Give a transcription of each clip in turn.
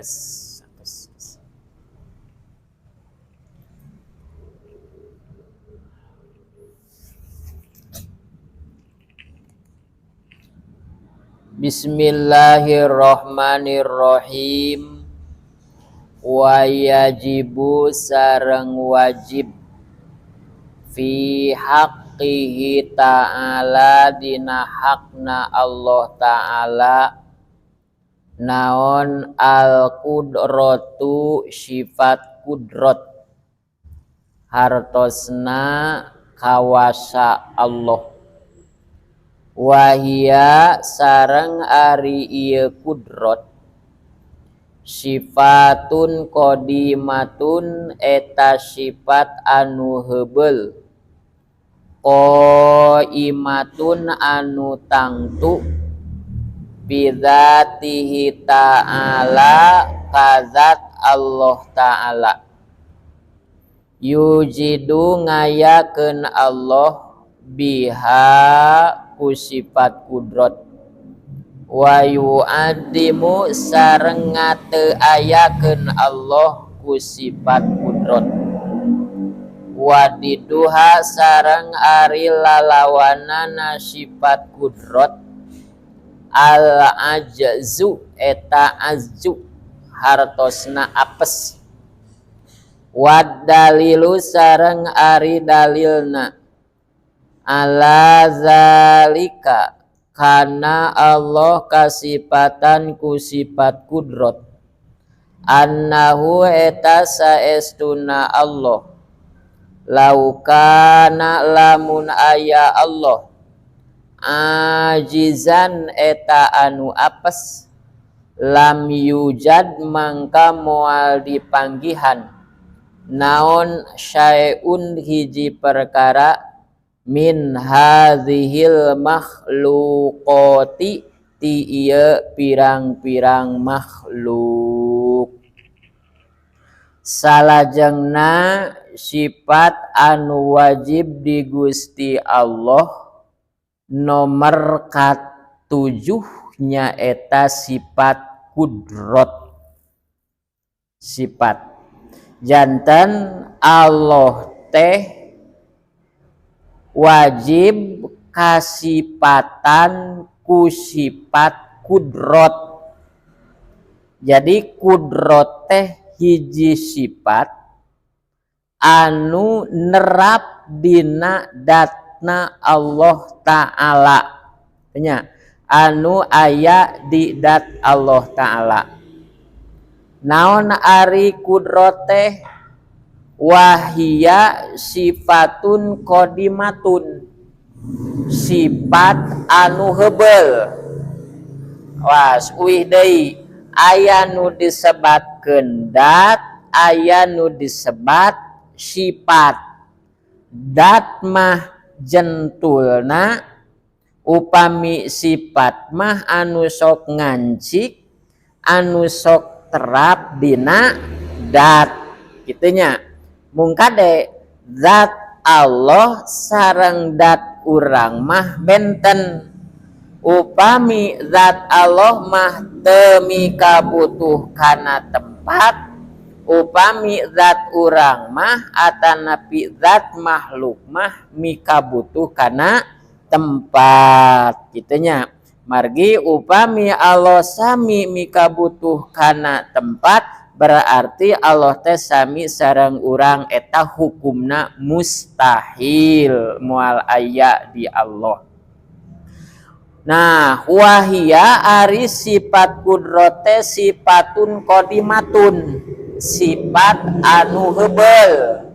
Es, es, es. Bismillahirrahmanirrahim. Wa yajibu sareng wajib fi haqqihi ta'ala dina hakna Allah ta'ala naon al qudratu sifat kudrat hartosna kawasa Allah wahia sareng ari ieu kudrat sifatun qadimatun eta sifat anu heubeul qaimatun anu tangtu bidzatihi ta'ala kazat Allah ta'ala yujidu ngayakeun Allah biha ku sifat kudrat wa yu'addimu sareng ngateu ayakeun Allah ku sifat kudrat wa diduha sareng ari lalawanana sifat kudrat al ajzu eta azzu hartosna apes wa dalilu sareng ari dalilna ala zalika kana Allah kasipatan ku sifat kudrat annahu eta saestuna Allah laukana lamun aya Allah ajizan eta anu apes lam yujad mangka moal dipanggihan naon syai'un hiji perkara min hadzihil makhluqati ti ieu pirang-pirang makhluk. Salajengna sifat anu wajib di Gusti Allah nomor katujuh nyaeta sifat kudrat. Sifat janten Allah teh wajib kasipatan ku sifat kudrat. Jadi kudrat teh hiji sifat anu nerap dina datna Allah Ta'ala nya, anu aya di dat Allah Ta'ala. Naon ari kudrat teh? Wahia sifatun qadimatun, sifat anu heubeul. Was uih deui aya nu disebatkeun dat, aya nu disebat sifat. Dat mah jentulna, upami sifat mah anu sok ngancik, anu sok terap dina dat kitu nya. Mung kade zat Allah sareng dat urang mah benten. Upami zat Allah mah teu mikabutuh kana tempat, upami zat urang mah atanapi zat makhluk mah mikabutuh kana tempat kitu nya. Margi upami Allah sami mikabutuh kana tempat, berarti Allah teh sami sareng urang, eta hukumna mustahil moal aya di Allah. Nah, wahia ari sifat kudrat teh sifatun qadimatun, sifat anu heubeul.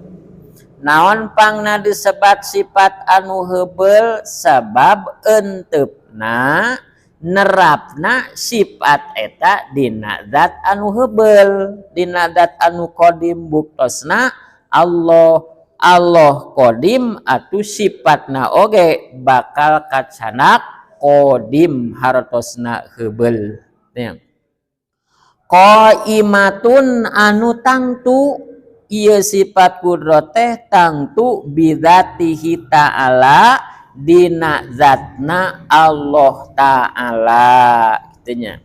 Naon pangna disebat sifat anu heubeul? Sabab enteupna nerapna sifat eta dina zat anu heubeul, dina zat anu qadim. Buktosna Allah, Allah qadim atuh sifatna oge bakal kacanak qadim hartosna heubeul. Qaimatun anu tangtu, ieu sifat kudrat teh tangtu bidzatihi ta'ala dina zatna Allah ta'ala kitu nya.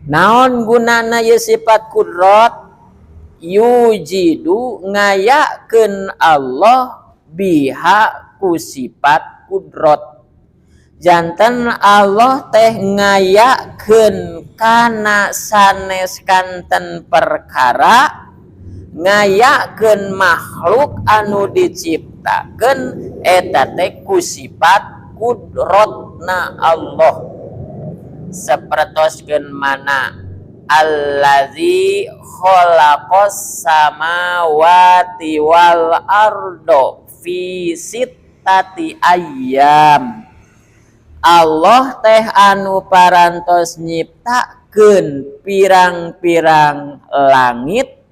Naon gunana ieu sifat kudrat? Yujidu ngayakeun Allah biha ku sifat kudrat. Janten Allah teh ngayakeun kana sanes kanten perkara, ngayakeun makhluk anu diciptakeun eta teh ku sifat kudratna Allah. Sapertoskeun mana allazi khalaqas samawati wal ardo fi sittati ayyam. Allah teh anu parantos nyiptakeun pirang-pirang langit.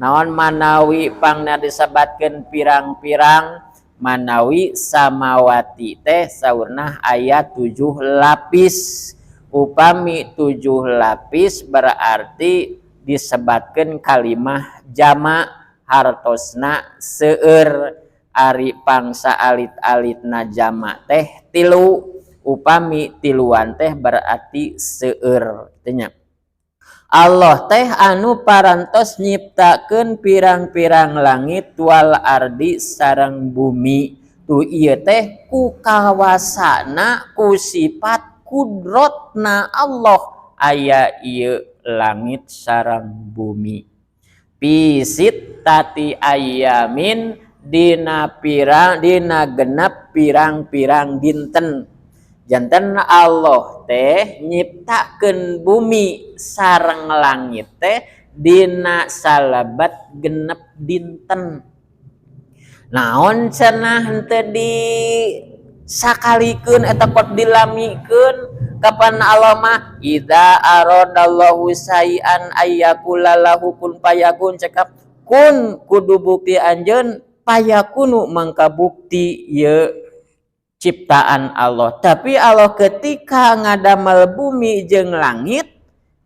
Naon manawi pangna disebatkeun pirang-pirang, manawi samawati teh saurna aya 7 lapis. Upami 7 lapis berarti disebatkeun kalimah jama, hartosna seueur. Ari pangsa alit-alitna jama teh 3, upami tiluan teh berarti seueur teh nya. Allah teh anu parantos nyiptakeun pirang-pirang langit wal ardi sareng bumi. Tu ieu teh ku kawasana, ku sifat kudrotna Allah aya ieu langit sareng bumi. Fi sittati ayyamin, dina pirang, dina genep pirang-pirang dinten. Janten Allah teh nyiptakeun bumi sareng langit teh dina salabat genep dinten. Naon cenah henteu di sakalikeun eta kot dilamikeun? Kapan Allah mah idza aradallahu syai'an ayyakula lahu kun fayakun, cekap kun kudu bukti anjeun, payakunu mangka bukti ieu ciptaan Allah. Tapi Allah ketika ngadamel bumi jeung langit,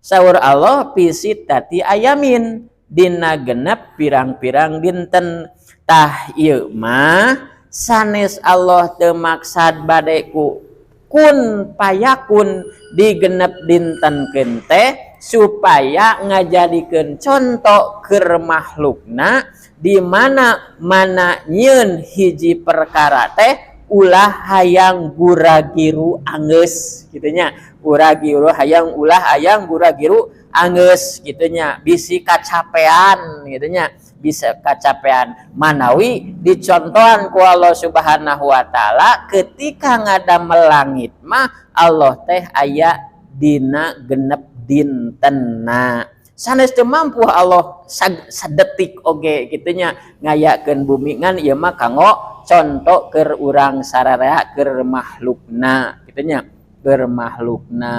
saur Allah fi sittati ayamin, dina genep pirang-pirang dinten. Tah ieu mah sanes Allah teu maksad bade ku kun payakun digenep dintenkeun teh supaya ngajadikeun contoh keur makhlukna di mana mana nyieun hiji perkara teh ulah hayang guragiru anggeus kitu nya. Guragiru hayang ulah hayang guragiru anggeus kitu nya, bisi kacapean kitu nya, bisa kacapean. Manawi dicontohan ku Allah Subhanahu wa taala ketika ngadamel langit mah Allah teh aya dina genep dintenna. Sanes teu mampu Allah sadetik oge kitu nya ngayakeun bumi, ngan ieu mah kanggo contoh keur urang sararea, keur makhlukna kitu nya, keur makhlukna.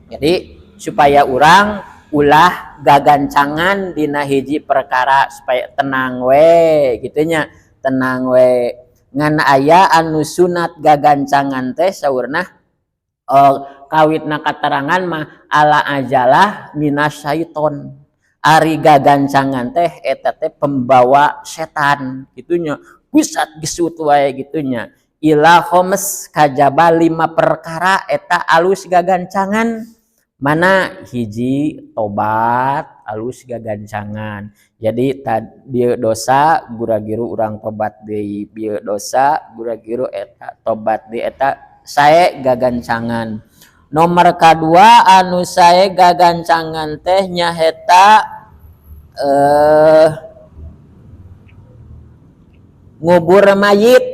Jadi supaya urang ulah gagancangan dina hiji perkara, supaya tenang we kitu nya, tenang we. Ngan aya anu sunat gagancangan teh saurna, kawitna katerangan mah ala ajalah minasyaiton. Ari gagancangan teh eta teh pembawa setan gitunya, gusat gesut wae gitunya. Ila khomes kajaba 5 perkara eta alus gagancangan. Mana hiji tobat alus gagancangan. Jadi dia dosa gura-giru urang tobat deui, bieu dosa gura-giru eta tobat deui, eta sae gagancangan. Nomor kadua anu sae gagancangan teh nyaeta ngubur mayit.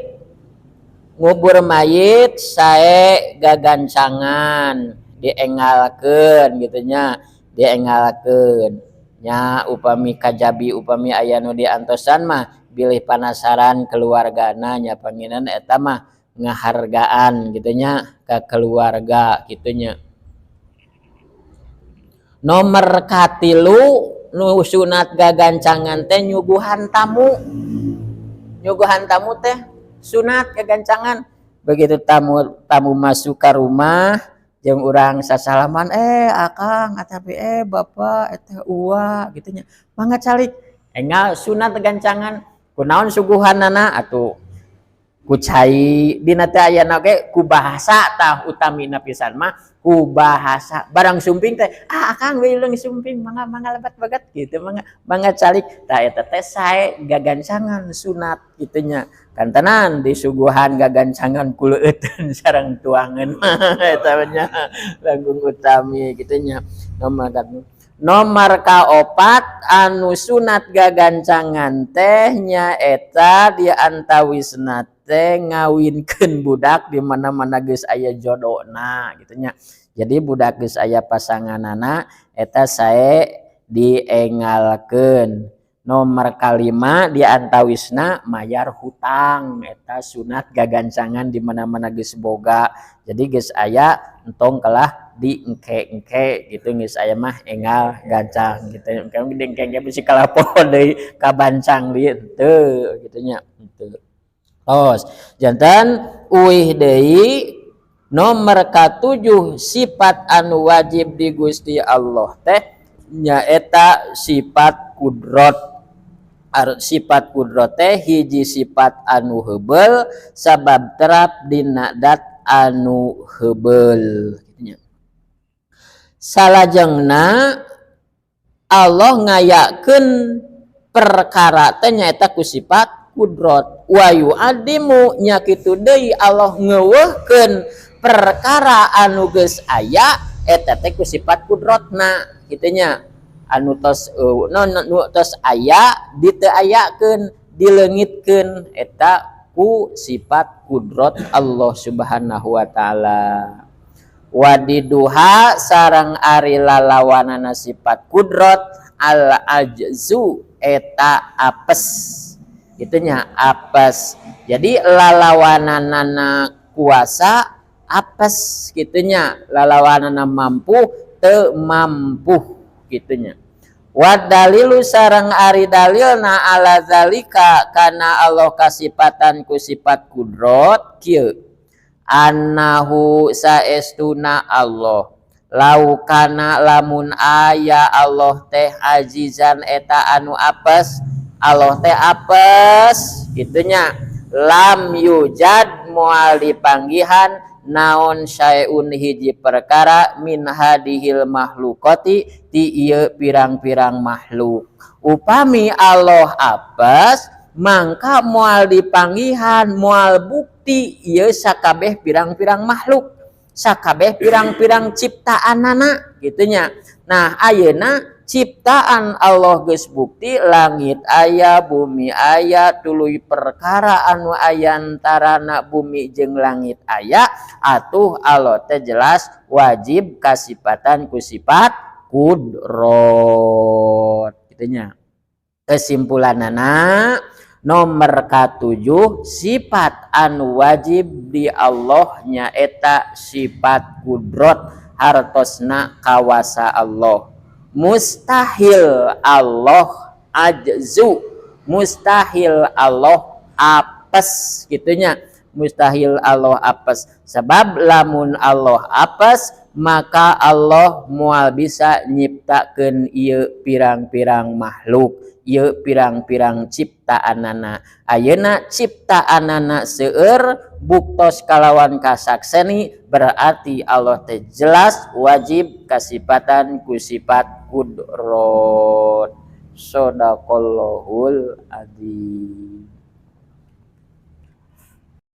Ngubur mayit sae gagancangan, diengalkeun gitu nya, diengalkeun nya. Upami kajabi upami aya nu diantosan mah bilih panasaran keluargana nya, panginan eta mah ngahargaan gitu nya ka keluarga gitu nya. Nomor katilu nu sunat gagancangan teh nyuguhan tamu. Nyuguhan tamu teh sunat gagancangan. Begitu tamu masuk ke rumah jeung urang sasalaman, akang atapi bapak eta uwa gitu nya, mangga calik. Engal sunat gagancangan. Kunaon suguhanana atuh? Ku cai dina teh ayana ge ku bahasa tah, utamina pisan mah ku bahasa. Barang sumping teh, "Ah, Akang, wilujeng sumping, mangga, mangga lebat baget," gitu, "mangga, mangga calik." Tah, eta teh sae gagancangan sunat kitu nya. Kantenan disuguhan gagancangan ku leueuteun sareng tuangeun eta mah nya, langkung utami kitu nya. Nomor kaopat anu sunat gagancangan teh nyaeta di antawisna teh ngawinkeun budak di mana-mana geus aya jodona gitu nya. Jadi budak geus aya pasanganana, eta sae diengalkeun. Nomor kalima di antawisna mayar hutang, eta sunat gagancangan di mana-mana geus boga. Jadi geus aya, entong kalah diengke-engke gitu, geus aya mah enggal gancang gitu. Engke diengke-engke bisi kalapor deui, kabancang deui henteu kitu nya, henteu. Tos, janten uih deui nomor katujuh, sifat anu wajib di Gusti Allah teh nyaeta sifat kudrot. Sifat kudrot teh hiji sifat anu heubeul sabab terap dina dat anu heubeul. Salajengna Allah ngayakeun perkara teh nyaeta ku sifat kudrot. Wa yu'addimu, nya kitu deui Allah ngeuweuhkeun perkara anu geus aya eta teh ku sifat kudrotna kitu nya. Anu tos nu tos aya diteu ayakeun, dileungitkeun, eta ku sifat kudrot Allah Subhanahu wa taala. Wadiduha, sareng ari lalawanana sifat kudrot, al ajzu, eta apes kitu nya, apes. Jadi lalawanana kuasa, apes kitu nya, lalawanana mampu, teu mampu kitu nya. Wa dalilu, sareng ari dalilna, ala zalika, kana Allah kasipatan ku sifat kudrot kieu: annahu, saestuna Allah, laukana, lamun aya Allah teh, azizan, eta anu apes, Allah teh apes kitu nya, lam yujad, moal dipanggihan naon, syai'un, hiji perkara, min hadihil makhlukati, ti ieu pirang-pirang makhluk. Upami Allah apes, mangka moal dipanggihan, moal bukti ieu sakabeh pirang-pirang makhluk, sakabeh pirang-pirang ciptaanana kitu nya. Nah, ayeuna ciptaan Allah geus bukti, langit aya, bumi aya, tuluy perkara anu aya antarana bumi jeung langit aya, atuh Allah teh jelas wajib kasipatan ku sifat kudrot kitu nya. Kesimpulanana, nomor katujuh sifat anu wajib di Allah nyaeta sifat kudrot, hartosna kawasa Allah. Mustahil Allah ajzu, mustahil Allah apes kitu nya, mustahil Allah apes, sebab lamun Allah apes maka Allah moal bisa nyiptakeun ieu pirang-pirang makhluk, ieu pirang-pirang ciptaanana. Ayeuna ciptaanana seueur buktos kalawan kasakseni, berarti Allah teh jelas wajib kasipatan ku sifat kudrot. Shodaqallahul adzim.